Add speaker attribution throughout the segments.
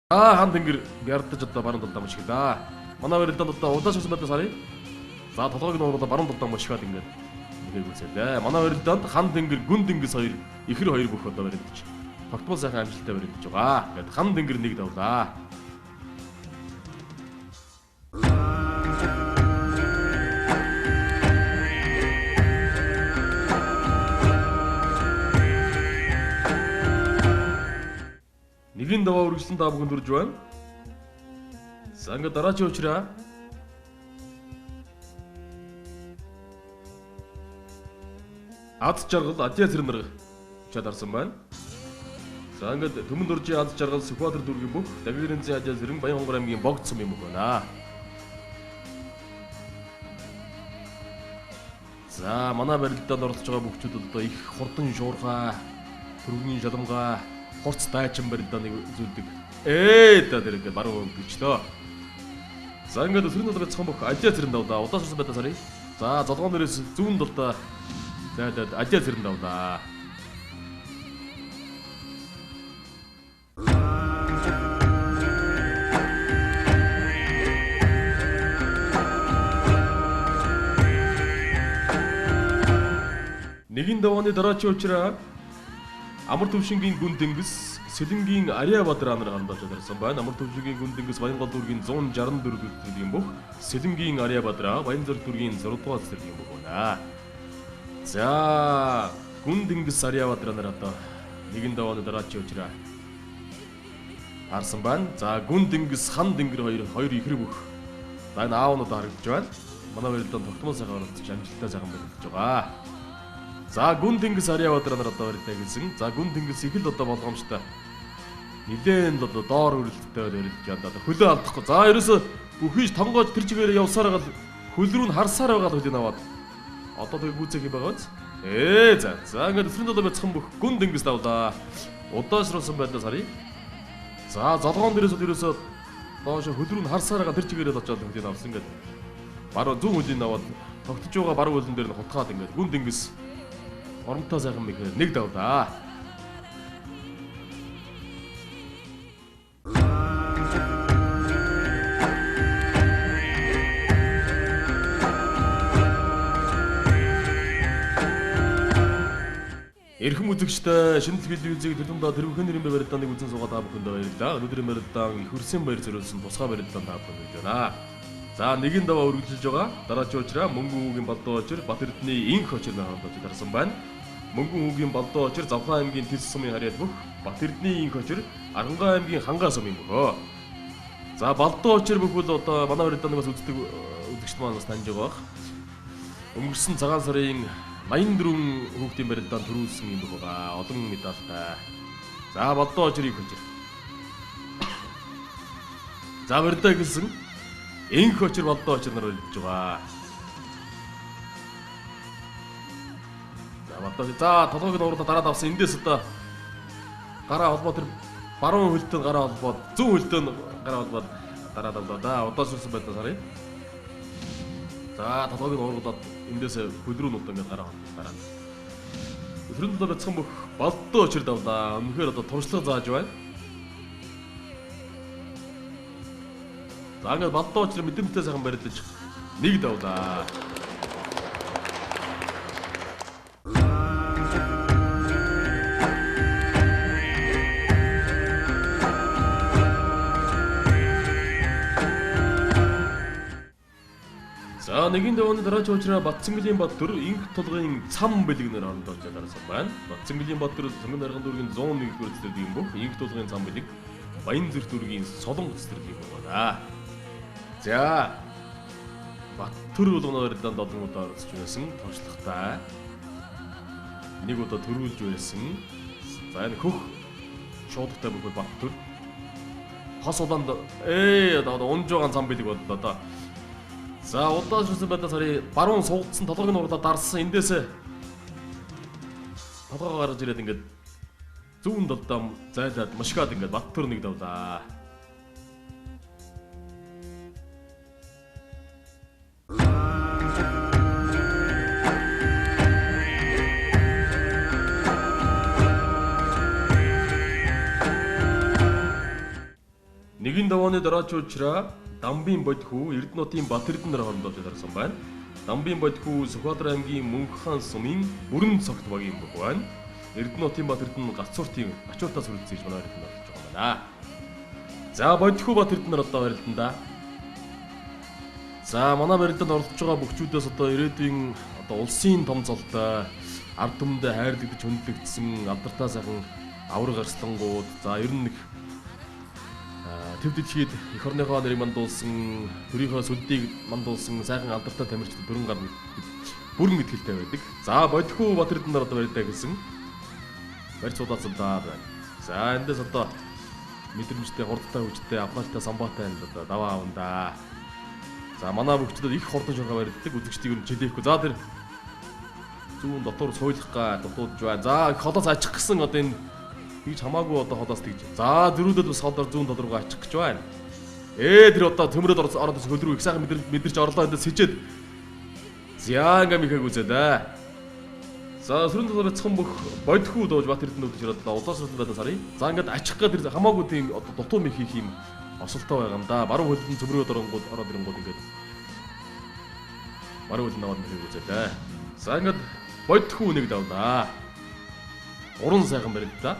Speaker 1: За хан тэнгэр ярдаж одоо баруун талдаа мушиглаа. Манай барилдаанд одоо удаашсан байдлаас харъя. За толгойг нь уруулаад баруун талдаа мушигаад ингээд нэгийг үзээлээ. Манай барилдаанд хан тэнгэр гүн тэнгис хоёр ихэр хоёр бүх одоо барилдаж тогтмол сайхан амжилттай барилдаж байгаа. Ингээд хан тэнгэр нэг давлаа. Нэгэн даваа үргэлжлэн та бүхэнд хүрж байна. За ингээд дараачийн учраа Аз жаргал Адья цэрнэр чадарсан байна. За ингээд Түмэн дуржийн Аз жаргал Сүхбаатар дүүргийн бүх Дагвирэнзийн Адья цэрэн Баянхонгор аймгийн Богд сум юм байна. За манай барилдаанд оролцож байгаа бүхчүүд одоо их хурдан шуурхай, түргэний жаламгай хурц дайчин барилдааныг үзүүлдэг. Та тэр ингээд баруун өнгөчлөө. За ингээд өсрөн долоо бяцхан бүх Адья цэрэн давлаа. Удаашсан байдлаас харъя. За золгоон дээрээс зүүн талдаа зайлаад Адья цэрэн давлаа. Нэгэн давааны дараачийн учраа Амар төвшингийн гүн тэнгис Сэлэнгийн Арья Бадраа нар хандаж чадсан байна. Амар төвшингийн гүн тэнгис Баянгол дүүргийн 164 цэцэрлэгийн бүх Сэлэнгийн Арья Бадраа Баянзар дүүргийн 6 дугаар цэцэрлэгийн бүх байна. За гүн тэнгис Арья Бадраа нар одоо нэгэн давааны дараачийн учраа харсан байна. За гүн тэнгис хан тэнгэр хоёр ихэр бүх. За энэ аавнууд харагдаж байна. Манай барилдаанд тогтмол сайхан оролцож амжилттай сайхан барилдаж байгаа. За гүн тэнгис Арья Бадраа нар одоо барилдаа гэсэн. За гүн тэнгис их л одоо болгоомжтой. Нилээн л одоо доор өрөлттэй барилдаж байна. Одоо хөлөө алдахгүй. За ерөөсө бүхийж тонгоож тэр чигээр явсаар байгаа л хөл рүү нь харсаар байгаа л хөлийг аваад одоо тэг гүйцэх юм байгаа биз? За. За ингээд өсрөн долоо бяцхан бүх гүн тэнгис давлаа. Удаашруулсан байдлаас харъя. За золгоон дээрээс бол ерөөсө доош хөл рүү нь харсаар байгаа тэр чигээр л очоод хөлийг авсан ингээд баруун зүүн хөлийг аваад тогтож байгаа баруун хөлн дээр нь хутгаад ингээд гүн тэнгис оромтой сайхан мэхээр нэг давлаа. Эрхэм үзэгчтэй шинэ телевизийг тэр дундаа тэрвхэн нэрийн барилдааныг үзэн суугаад та бүхэнд баярлалаа. Өнөөдрийн барилдаан их хөрсөн баяр зориулсан тусгай барилдаан та бүхэнд хүрж байна. За нэгэн даваа үргэлжилж байгаа. Дараачийн учраа Мөнгөн үүгийн Балдуу очир Бат Эрдэнэ инх очир хандаж дарсан байна. Мөнгөн үүгийн Балдуу очир Завхан аймгийн Тэс сумын харьяал бүх Бат Эрдэнэ инх очир Аргангаа аймгийн Хангай сумын бөхөө. За Балдуу очир бүх бол одоо манай барилдааныг бас үздэг үзэгчд маань бас таньж байгаа бах. Өнгөрсөн цагаан сарын 84 хүүхдийн барилдаанд төрүүлсэн юм бүх байгаа. Олон медальтай. За Балдуу очир инх очир. За барилдаа эхэлсэн. Инх очир Балдуу очир нар барилдаж байгаа. За Балдуу. За толгойг нь уруулаад дараад авсан. Эндээс одоо гараа холбоо тэр баруун хөлтөнд гараа холбоод зүүн хөлтөнд гараа холбоод дараад авлаа да. Удаашруулсан байдлаас харъя. За толгойг нь уруулаад эндээс хөл рүү нь одоо ингээд гараа холбоод дараад. Өсрөн долоо бяцхан бүх Балдуу очир давлаа. Үнэхээр одоо туршлага зааж байна. За ингээд Балдуу очир мэдрэмжтэй сайхан барилдаж нэг давлаа. За нэгэн давааны дараач учраа Батцэнгэлийн Баттөр инх тулгын цам бэлэг нэр орондоо дарсан байна. Батцэнгэлийн Баттөр Цэнгэн арган дүүргийн 101-р цэцэрлэгийн бүх инх тулгын цам бэлэг Баянзүрх дүүргийн Солонгос цэцэрлэгийн бүх байна. За Баттөр болгоно барилдаанд олон удаа оролцож байсан туршлагатай. Нэг удаа төрүүлж байсан. За энэ хөх шуудагтай бүх Баттөр хос улаанд одоо унж байгаа цам бэлэг боллоо доо. За удаашруулсан байдлаас харъя. Баруун суугдсан толгойг нь урлаа дарсан. Эндээс толгоо гаргаж ирээд ингээд зүүн талдаа зайлаад мушгаад ингээд Баттөр нэг давлаа. Нэгэн давааны дараач уучраа Дамбын Бодхүү Эрдэнэтийн Бат-Эрдэнэ нар хоорондоо дарсан байна. Дамбын Бодхүү Сүхбаатар аймгийн Мөнх хаан сумын Бүрэн цогт багийн бүх байна. Эрдэнэтийн Бат-Эрдэнэ Гацууртын ачууртаас хүрэлцэж манай барилданд оролцож байгаа юм байна. За Бодхүү Бат-Эрдэнэ нар одоо барилданда. За манай барилданд оролцож байгаа бөхчүүдээс одоо ирээдүйн одоо улсын том цолтой ард түмэндээ хайрлагдаж хүндлэгдсэн алдартай сайхан авраг арслангууд за ер нь нэг төв дэлхийд эх орныхоо нэрийг мандуулсан, төрийнхөө сүлдийг мандуулсан сайхан алдартай тамирчид дөрөн гарна бүрэн итгэлтэй байдаг. За Бодхүү Бат-Эрдэнэ нар одоо барилдаа гэсэн. Барь цудаа байна. За эндээс одоо мэдрэмжтэй, хурдтай, хүчтэй, авхаалтай, самбаатай энэ одоо даваа авна да. За манай бөхчдөд их хурдан шургаа барилдаг. Үзэгчдийг ер нь чилээхгүй. За тэр зүүн дотор суйлах га дутуудж байна. За холоос ачих гэсэн одоо энэ тэгж хамаагүй одоо холоос тэгж. За зөрүүлээд бас холоор зүүн тал руугаа ачих гэж байна. Тэр одоо төмрөөд ороод хөл рүү их сайхан мэдэрч орлоо эндээс сэжээд. За ингээ михэг үзээд аа. За сөрөн толгой бяцхан бүх Бодхүү дууж Бат-Эрдэнэ үүдэж ирээд улаан сүрэн байдлаас харъя. За ингээд ачих га тэр хамаагүй тийм одоо дутуу мих хийх юм осолтой байгаа юм да. Баруун хөлн цөмрөөд оронгууд ороод ирэнгууд ингээд баруун хөлн аваад михэг үзээд аа. За ингээд Бодхүү нэг давнаа. Уран сайхан барилдаа.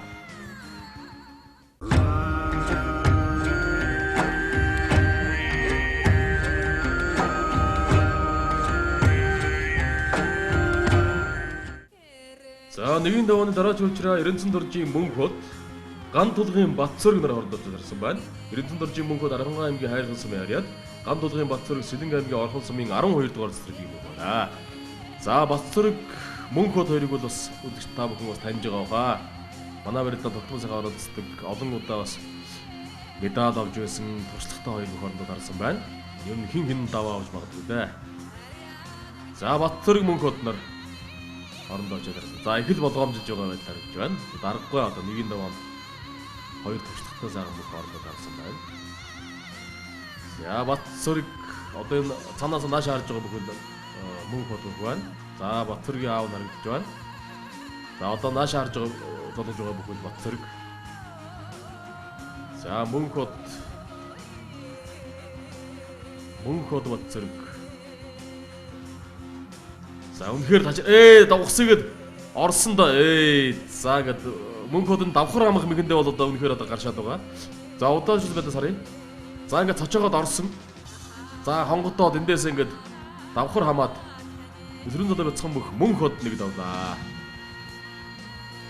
Speaker 1: За нэгэн давааны дараач улчраа Эрэнцэн доржийн Мөнх хот Ган тулгын Батцөрг нар хоорондоо зарсан байна. Эрэнцэн доржийн Мөнх хот Архангай аймгийн Хайрхан сумын харьяат, Ган тулгын Батцөрг Сэлэнг аймгийн Орхон сумын 12 дугаар цэцэрлэгийн бүх байна. За Батцөрг Мөнх хот хоёрыг бол бас үзэгч та бүхэн бас таньж байгаа баха. Манай барилдаа тогтмол сайхан оролцдог олон удаа бас медаль авч байсан туршлагатай хоёр бүх хоорондоо дарсан байна. Ер нь хин хин даваа авч магадгүй дээ. За Батцөрг Мөнх хот нар хоорондоо очиж дарсан. За их л болгоомжиж байгаа байдлаар гэж байна. Даргагүй одоо нэгэн даваанд хоёр туршлагатай сайхан бүх хоорондоо дарсан байна. За Батцөрг одоо энэ цаанаас нааш харж байгаа бүхэл Мөнх хот бүх байна. За Батцөргийн аав нарагдж байна. За одоо нааш харж байгаа золгож байгаа бүхэл Батцөрг. За Мөнх хот Батцөрг. За үнэхээр таж давхсыгээд орсон да. За ингээд Мөнх хот нь давхар амах мэхэндээ бол одоо үнэхээр одоо гаршаад байгаа. За удаашрал байдлаас харъя. За ингээд цочоогоод орсон. За хонготоод эндээс ингээд давхар хамаад өсрөн золоо бяцхан бүх Мөнх хот нэг давлаа.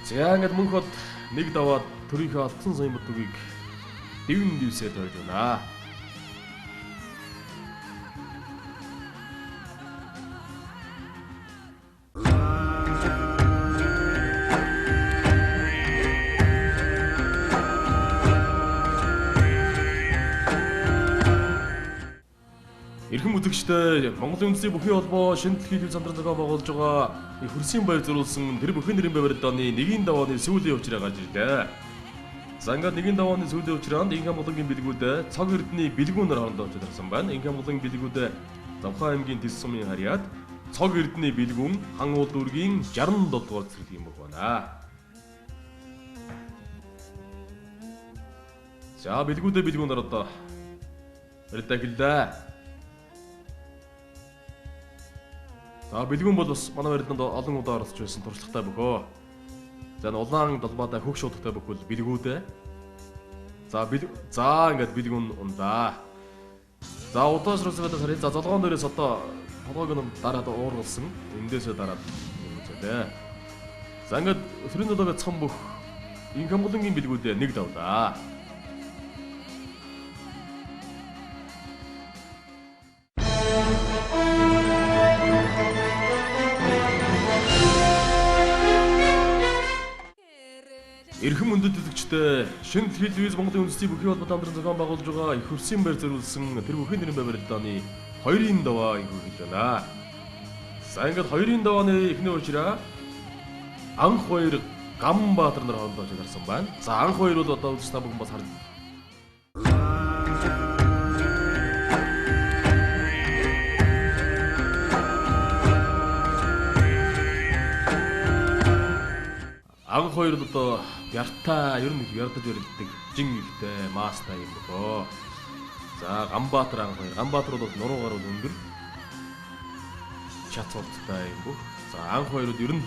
Speaker 1: За ингээд Мөнх хот нэг даваад төрийнхөө алдсан сая мөдгийг дивэн дивсээ тойж байна. Эрхэм үзэгчдээ Монголын үндэсний бүхий холбоо шинэ дэлхийн төв сандран зохион байгуулж байгаа их хөрсийн баяр зориулсан тэр бүхэн нэрийн барилдааны нэгэн давааны сүүлийн учраа гарч ирлээ. За ингээд нэгэн давааны сүүлийн учраанд Инх Монголын бэлгүүд цог эрдний бэлгүүнээр хоорондоо очиж дарсан байна. Инх Монголын бэлгүүд Завхан аймгийн Тэс сумын харьяат цог эрдний бэлгүүн хан уул дүүргийн 67 дугаар цэцэрлэгийн бүх байна. За бэлгүүдээ бэлгүүнээр одоо барилдаа эхэллээ. За бэлгүүн бол бас манай барилданд олон удаа оролцож байсан туршлагатай бөхөө. За энэ улаан долбаатай хөх шуудагтай бөхөл бэлгүүдээ. За за ингээд бэлгүүн ундаа. За удаашруулсан байдлаас харъя. За золгоон дээрээс одоо толгойг нь дараад уургалсан. Эндээсээ дараад юм үзээ. За ингээд өсрийн золоо бяцхан бүх Инх Монголын бэлгүүдээ нэг давлаа. Эрхэм хүндэт үзэгчдээ шинэ дэлхийн телевиз Монголын үндэсний бүхий холбоотой хамтран зохион байгуулж байгаа их хөрсийн баяр зориулсан тэр бүхий нэрийн барилдааны хоёрын даваа инхүү хэлж байна. За ингээд хоёрын давааны эхний учраа Анх хоёр Ганбаатар нар хоорондоо очиж гарсан байна. За Анх хоёр бол одоо үзэгч та бүхэн бас харж Анх хоёр л одоо Бяртай, ер нь их бярдаж барилддаг жин ихтэй, маастай юм бохоо. За Ганбаатар анх хоёр. Ганбаатар бол нуруу гаруул өндөр. Шат цурдтай юм бүх. За анх хоёрууд ер нь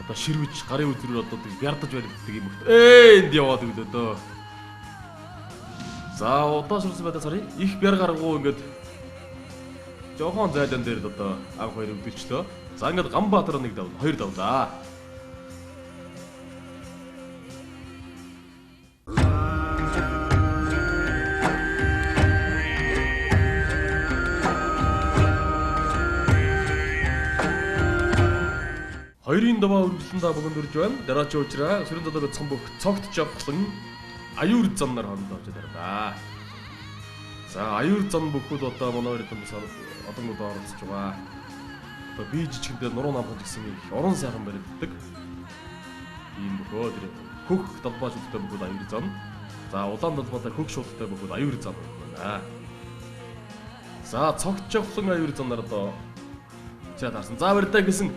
Speaker 1: одоо ширвэж гарын үзрээр одоо бярдаж барилддаг юм бөх. Энд яваад өглөө дөө. За удаашруулсан байдлаас харъя. Их бяр гаргуу ингээд жохон зайлан дээр л одоо анх хоёр өвдөлчлөө. За ингээд Ганбаатар нэг давна, хоёр давлаа. Хоёрын даваа үргэлжлэн та бүгд үрж байна. Дараагийн уучраа сүрэн зодоо бяцхан бүх цогт жавхлан аюур заннаар хоорондоо очиж дарлаа. За аюур зан бүхэл одоо манай хоёр бас олон удаа оролцож байгаа. Одоо би жижигэндээ нуруу намхан гэсэн их орон сайхан барилддаг. Ийм бөхөө тэр хөх далбаа шүлттэй бүхэл аюур зан. За улаан далбаатай хөх шулттай бүхэл аюур зан байна. За цогт жавхлан аюур заннаар одоо чад харсан. За барилдаа гэсэн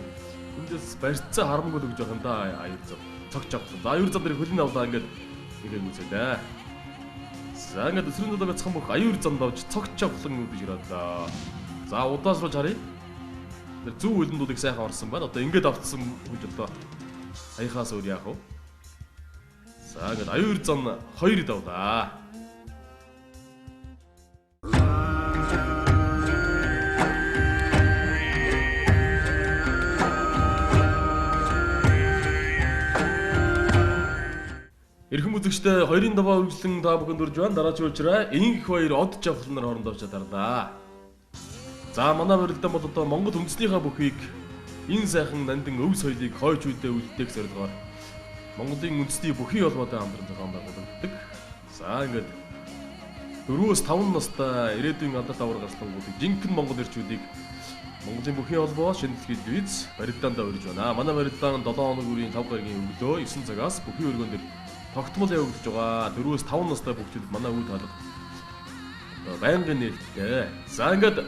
Speaker 1: эндээс барьцаа харамгүй л гэж байх юм да аюур зам. Цогч авсан. За аюур зам дээр хөлний авлаа ингээд нэгийг үзээлээ. За ингээд өсрөн додоо бяцхан бүх аюур зам давж цогч авлан үдэж ирээдлээ. За удаашруулж харъя. Тэр зүү хөлөндүүдийг сайхан орсон байна. Одоо ингээд автсан хүч одоо хаяхаас өөр яах вэ? За ингээд аюур зам 2 давлаа. Эрхэм үзэгчдээ хоёрын даваа үргэлжлэн та бүхэнд үрж байна. Дараагийн уучраа инх хоёр од жавхланаар хоорондоо очиж дарлаа. За манай барилдаан бол одоо Монгол үндэснийхээ бүхийг энэ сайхан нандин өв соёлыг хойч үедээ үлдээх зорилгоор Монголын үндэсний бүхий холбоотой хамтран зохион байгуулагддаг. За ингээд 4-5 настай ирээдүйн алдарт авар гарчлангуудыг жинхэнэ монгол эрчүүдийг Монголын бүхий холбоо шинэ дэлхийн телевиз барилдаандаа урьж байна. Манай барилдаан 7 хоног үрийн 5 гарагийн өглөө 9 цагаас бүхий өргөн дээр тогтмол явагдаж байгаа. 4-5 настай хүүхдүүд манай үе таалга одоо байнгын нээлттэй. За ингээд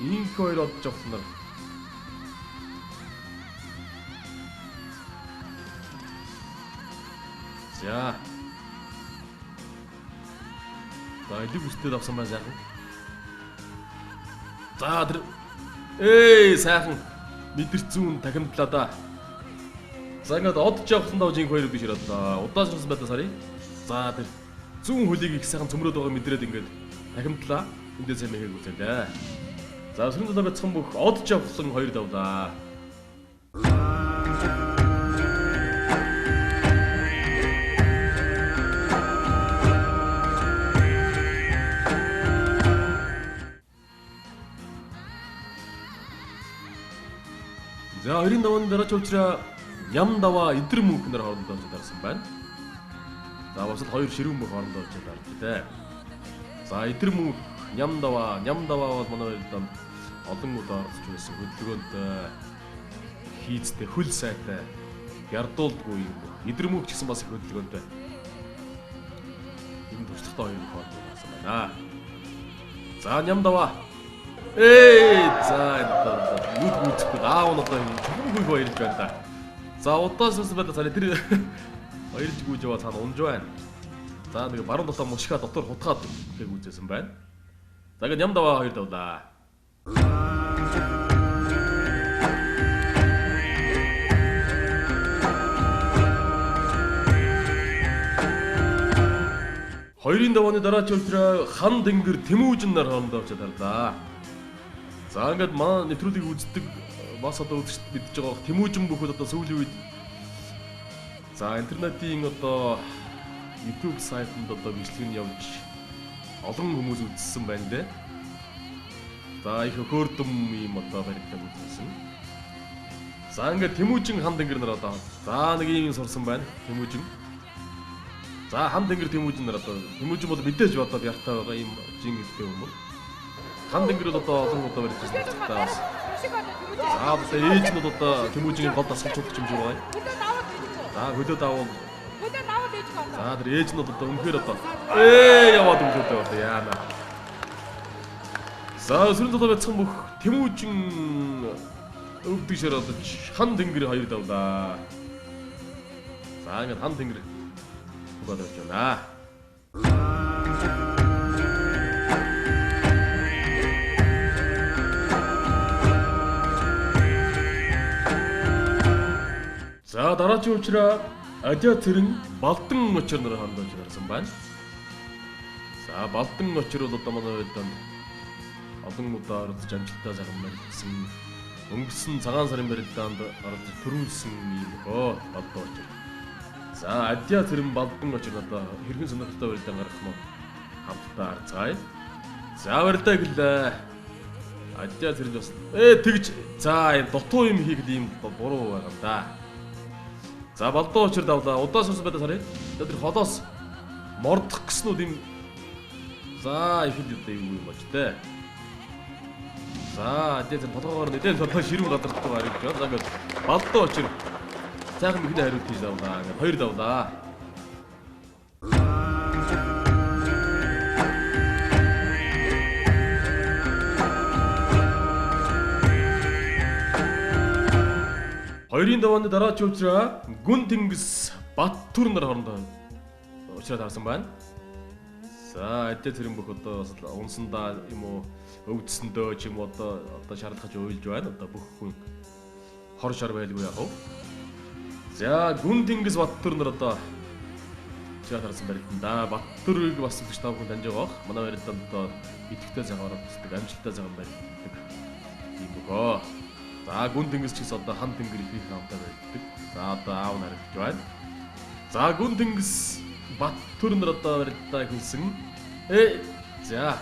Speaker 1: инх хоёр одж явахнаар за. За элэг үстэй давсан байна сайхан. За тэр сайхан мэдэрч зүүн тахимдлаа да. За ингээд од жавхлан давж инх хоёр биш ирээд удаашруулсан байдлаас харъя. За тэр зүүн хөлийг их сайхан цөмрөөд байгаа мэдрээд ингээд тахимдлаа. Эндээ сайн мэхийг үзээлээ. За өсрөн дулаа бяцхан бүх од жавхлан хоёр давлаа. За хоёрын давааны дараач уучраа Ям даваа эдэр мөнхнөр хоорондоо очиж дарсан байна. За бас л хоёр ширүүн мөнх хоорондоо очиж дарж дээ. За эдэр мөнх, ням даваа бол манай хоёрдоо олон удаа оролцож байсан хөдөлгөөнд хийцтэй хөл сайтай ярдуулдгүй юм. Эдэр мөнх ч гэсэн бас их хөдөлгөөнтэй. Энэ туршлагатай хоёр мөнх хоорондоо дарсан байна. За ням даваа. За энэ одоо нүд гүйцэхгүй аав нь одоо чухам хүйх баярлж байна да. За удаашруулсан байдлаас харъя. Тэр баярлж гүйж яваа цаана унж байна. За нэг баруун талаа мушгаа дотор хутгаад гэхийг үзсэн байна. За ингээд ням даваа хоёр давлаа. Хоёрын давааны дараач өдрөө хан тэнгэр Тэмүүжин нар хоорондоо очиж дарлаа. За ингээд манай нэвтрүүлгийг үздэг бас одоо үзэгчд мэдж байгаа Тэмүүжин бүхэл одоо сүүлийн үед за интернетийн одоо YouTube сайтанд одоо бичлэг нь явж олон хүмүүс үзсэн байна лээ. За их хөөрдөм ийм одоо барилдааг үзсэн. За ингээд Тэмүүжин хан тэнгэр нар одоо за нэг ийм сурсан байна. Тэмүүжин. За хан тэнгэр Тэмүүжин нар одоо Тэмүүжин бол мэдээж одоо бяртай байгаа ийм жин гэдэг юм уу. Хан тэнгэр бол одоо олон удаа барилж байсан та бас. За одоо ээж нь одоо Тэмүүжиний гол дасгалжуулагч юм шиг байгаа. За хөлөө давуу. За тэр ээж нь одоо үнэхээр одоо яваад өглөөдөө одоо яана. За өсвөрийн толгой бяцхан бүх Тэмүүжин өвдөг шар олж хан тэнгэр хоёр давлаа. За ингээд хан тэнгэр бүгд болж байна. За дараагийн учраа Адиа цэрэн Балдан очир нар хандаж гарсан байна. За Балдан очир бол одоо манай үед олон удаа оролцож амжилттай сайхан барилдсан. Өнгөрсөн цагаан сарын барилдаанд оролцож төрүүлсэн юм бохоо Балдан очир. За Адиа цэрэн Балдан очир одоо хэрхэн сонирхолтой барилдаан гаргах нь хамтдаа харцгаая. За барилдаа гэлээ. Адиа цэрэн бас тэгж за юм дутуу юм хийхэд ийм буруу байгаа юм да. За Балдан очир давлаа. Удаан суусан байдаас харъя. Тэр холоос мордох гэснүүд юм. За их л одоо юу юм бач те. За тэр толгоогоор нэгэн толгой ширүүн гадардаг харагдаж байна. За ингээд Балдан очир сайхан мэхний хариулт хийж давлаа. Ингээд хоёр давлаа. Хоёрын давааны дараач учраа Гүн тэнгис Баттүр нар хоорондоо учраа таарсан байна. За адиа цэрэн бүх одоо бас унсандаа юм уу өвдсөндөө ч юм уу одоо шаардлагач уйлж байна. Одоо бүх хүн хор шар байлгүй яах вэ? За Гүн тэнгис Баттүр нар одоо учраа таарсан барилдан да. Баттүрийг бас гэж та бүхэн таньж байгаа бох. Манай барилдаанд одоо идэвхтэй цагаар оролцдог, амжилттай цагаан барилдаг юм бөхөө. За Гүн тэнгис ч гэсэн одоо хан тэнгэр их их хамтаа барилдаг. За одоо аав нь харагдаж байна. За Гүн тэнгис Баттүр нар одоо барилдаа эхэлсэн. За